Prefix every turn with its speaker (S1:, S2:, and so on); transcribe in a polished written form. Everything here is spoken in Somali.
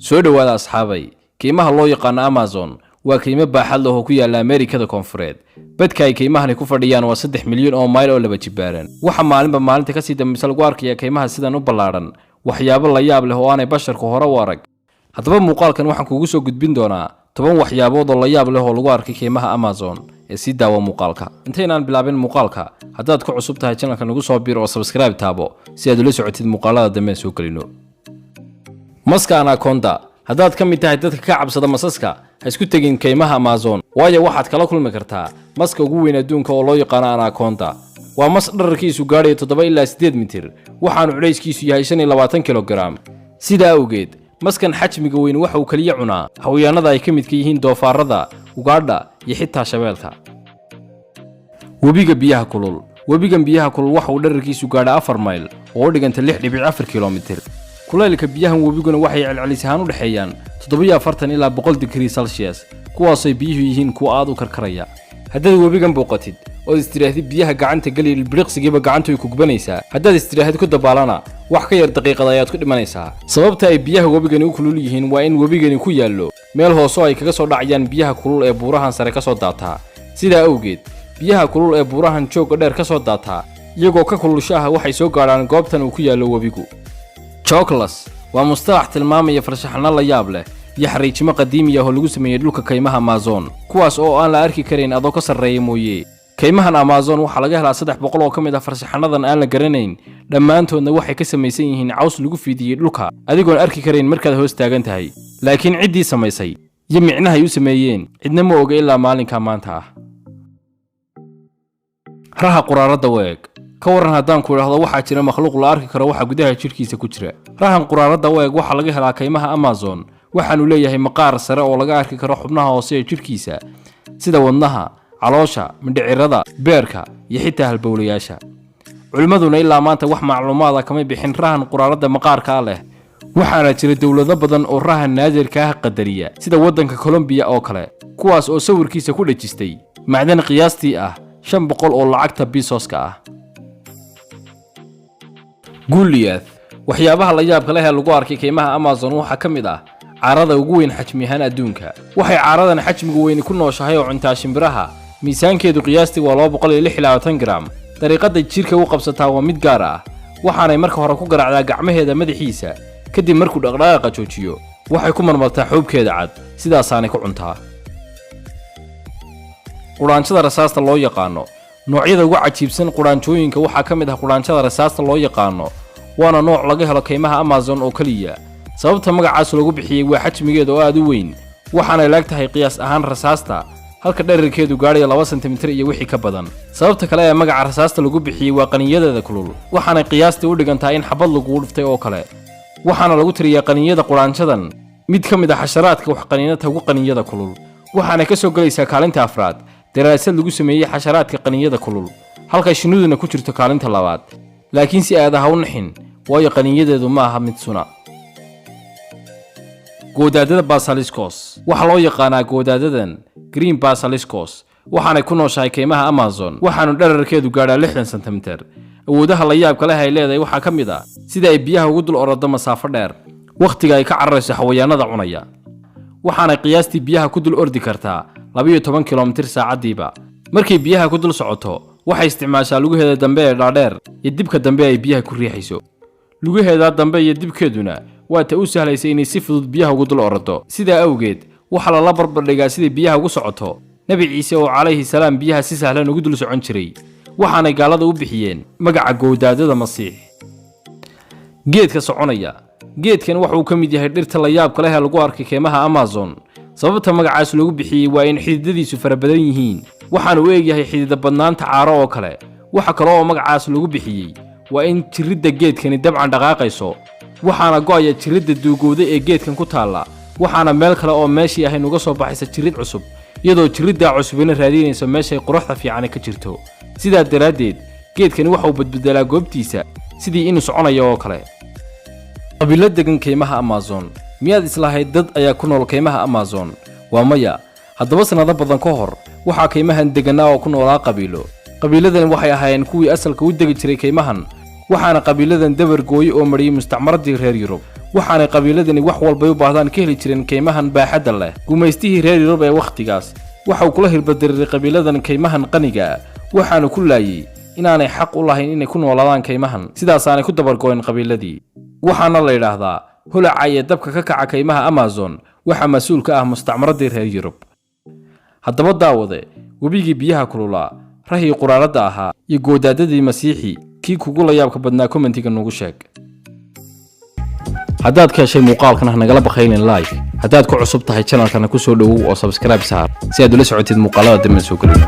S1: Soo dhowaada asxaabay. Kaymaha loo yaqaano Amazon waa kaymo baaxad leh oo ku yaalla Ameerikada Koonfureed. Badka ay kaymahani ku fadhiyaan waa 3 milyan oo mayl oo laba jibaaran. Waxaa maalinba maalinta kasii dambaysa lagu arkaya kaymaha sidan u ballaadhan waxyaabo la yaab leh oo aanay basharku hore u arag. Haddaba muuqaalkan waxaan kuugu soo gudbin doonaa 10 waxyaabood oo la yaab leh oo lagu arkay kaymaha Amazon ee sii daawa muuqaalka. Intaynaan bilaabin muuqaalka, haddaad ku cusub tahay channelka, nagu soo biir oo subscribe taabo si aad ula socotid muuqaalada dambe aan soo gelino. Maska anaconda. Haddaad ka mid tahay dadka ka cabsada masaska, ha isku tegin kaymaha Amazon, waayo waxaad kala kulmi kartaa maska ugu weyn adduunka oo loo yaqaano anaconda. Waa mas dhererkiisu gaadhaya 7 ilaa 8 mitir, waxaanu culayskiisu yahay 25 kilogaram. Sidaa awgeed, maskan xajmiga weyn waxa uu keliya cunaa xayawaanada ay ka midka yihiin doofaarada, ugaadha iyo xitaa shabeelka. Webiga biyaha kulul. Webigan biyaha kulul waxa uu dhererkiisu gaadhaa 4 mayl oo u dhiganta 6.4 kilomitir. Kulaylka biyahan webiguna waxay celcelis ahaan u dhexeeyaan 47 ilaa 100 digrii Celsius, kuwaasay biyuhu yihiin kuwa aad u karkaraya. Haddaad webigan booqatid ood istidhaahdid biyaha gacanta geli, ilbiriqsigiiba gacantu ay ku gubanaysaa. Haddaad istidhaahdid ku dabaalana, wax ka yar daqiiqada ayaad ku dhimanaysaa. Sababta ay biyaha webigani u kulul yihiin waa in webigani ku yaallo meel hoose oo ay kaga soo dhacayaan biyaha kulul ee buurahan sare ka soo daataa. Sidaa awgeed, biyaha kulul ee buurahan joogga dheer ka soo daataa, iyagoo ka kulushaaha, waxay soo gaadhaan goobtan uu ku yaallo webigu. Choclas waa mustalax tilmaamaya farshaxanno la yaab leh iyo xariijimo qadiimi ah oo lagu sameeyey dhulka kaymaha Amazon, kuwaas oo aan la arki karayn adoo ka sarreeya mooye. Kaymahan Amazon waxaa laga helaa 300 oo ka mid ah farshaxanadan aan la garanayn. Dhammaantoodna waxay ka samaysan yihiin caws lagu fiidiyey dhulka, adigoon arki karayn markaad hoos taagan tahay. Laakiin ciddii samaysay iyo micnahay u sameeyeen cidna ma oga ilaa maalinka maanta ah. Raha quraaradda u eg. Ka waran haddaan ku idhaahdo waxaa jira makhluuq la arki karo waxa gudaha jidhkiisa ku jira? Rahan quraaradda u eg waxaa laga helaa kaymaha Amazon. Waxaanu leeyahay maqaar sare oo laga arki karo xubnaha hoose ee jidhkiisa, sida wadnaha, caloosha, mindhicirada, beerka iyo xitaa halbowlayaasha. Culimmaduna ilaa maanta wax macluumaada kamay bixin rahan quraaradda maqaarkaa leh. Waxaana jira dowlado badan oo rahan naadirka ah qadariya, sida waddanka Kolombiya oo kale, kuwaas oo sawirkiisa ku dhejistay macdan qiyaastii ah 500 oo lacagta bisoska ah. Goliath. Waxyaabaha la yaabka leh ee lagu arkay kaymaha Amazon waxaa ka mid ah caarada ugu weyn xajmi ahaan adduunka. Waxay caaradan xajmiga weyni ku nooshahay oo cuntaa shimbiraha. Miisaankeedu qiyaastii waa 226 gram. Dariiqadda jidhka u qabsataa waa mid gaar ah. Waxaanay marka hore ku garaacdaa gacmaheeda madaxiisa. Kadib markuu dhaqdhaqaaqa joojiyo, waxay ku marmartaa xuubkeeda cad, sidaasaanay ku cuntaa. Qudhaanjada rasaasta loo yaqaano. Noocyada ugu cajiibsan qudhaanjooyinka waxaa ka mid ah qudhaanjada rasaasta loo yaqaano, waana nooc laga helo kaymaha Amazon oo keliya. Sababta magacaas loogu bixiyey waa xajmigeeda oo aad u weyn. Waxaanay laag tahay qiyaas ahaan rasaasta, halka dherarkeedu gaadhaya 2 sentimitir iyo wixii ka badan. Sababta kale ee magaca rasaasta lagu bixiyey waa qaniinyadeeda kulul. Waxaanay qiyaastii u dhigantaa in xabad lagugu dhuftay oo kale. Waxaana lagu tiriyaa qaniinyada qudhaanjadan mid ka mid ah xasharaadka wax qaniinata ugu qaniinyada kulul. Waxaanay ka soo gelaysaa kaalinta afraad daraasad lagu sameeyey xasharaadka qaniinyada kulul, halka shinniduna ku jirto kaalinta labaad. Laakiin si aad ah u nixin, waayo qaniinyadeedu ma aha mid suna. Goodaadada basiliscos. Waxaa loo yaqaanaa goodaadadan green basiliscos. Waxaanay ku nooshahay kaymaha Amazon. Waxaanu dherarkeedu gaadhaa 60 sentimitir. Awoodaha la yaabka leh ay leedahay waxaa ka mid ah sida ay biyaha ugu dul orado masaafo dheer wakhtiga ay ka cararayso xawayaanada cunaya. Waxaanay qiyaastii biyaha ku dul ordi kartaa 12 kilomitir saacaddiiba. Markay biyaha ku dul socoto, waxay isticmaashaa lugaheeda dambe ee dhaadheer iyo dibka dambe ay biyaha ku riixayso. Lugaheeda dambe iyo dibkeeduna waa ta u sahlaysa inay si fudud biyaha ugu dul orado. Sidaa awgeed, waxaa lala barbardhigaa siday biyaha ugu socoto Nebi Ciise oo calayhi salaam biyaha si sahlan ugu dul socon jiray. Waxaanay gaalada u bixiyeen magaca goodaadada Masiix. Geedka soconaya. Geedkan waxa uu ka mid yahay dhirta la yaabka leh ee lagu arkay keymaha Amazon. Sababta magacaas loogu bixiyey waa in xididadiisu fara badan yihiin, waxaana u eegyahay xidida badnaanta caaro oo kale. Waxa kale oo magacaas loogu bixiyey waa in jiridda geedkani dabcan dhaqaaqayso. Waxaana go'aya jiridda duugowda ee geedkan ku taalla, waxaana meel kale oo meeshii ahayn uga soo baxaysa jirid cusub, iyadoo jiriddaa cusubina raadinayso meeshay quruxda fiicani ka jirto. Sidaa daraaddeed, geedkani waxa uu badbedelaa goobtiisa sidii inuu soconayo oo kale. Qabiilo degan kaymaha Amazon. Miyaad islahayd dad ayaa ku nool kaymaha Amazon? Waa maya. Haddaba sannado badan ka hor waxaa kaymahan deganaa oo ku noolaa qabiilo. Qabiiladan waxay ahaayeen kuwii asalka u degi jiray kaymahan. Waxaana qabiiladan dabar gooye oo mariyey mustacmaradii reer Yurub. Waxaanay qabiiladani wax walbay u baahdaan ka heli jireen kaymahan baaxadda leh. Gumaystihii reer Yurub ee wakhtigaas waxa uu kula hirbadiriray qabiiladan kaymahan qaniga ah, waxaanu ku laayey inaanay xaq u lahayn inay ku noolaadaan kaymahan. Sidaasaanay ku dabargo'een qabiiladii. Waxaana la yidhaahdaa holaca iyo dabka ka kaca kaymaha Amazon waxaa mas-uul ka ah mustacmaradii reer Yurub. Haddaba daawade, webigii biyaha kululaa, rahii quraaradda ahaa iyo goodaadadii Masiixi, kii kugu la yaabka badnaa commentiga nugu sheeg. Haddaad ka heshay muuqaalkan, ha nagala bakhaylin like. Haddaad ku cusub tahay channelkana, ku soo dhowow oo subscribe saar si aad ula socotid muuqaalada dambe soo gelino.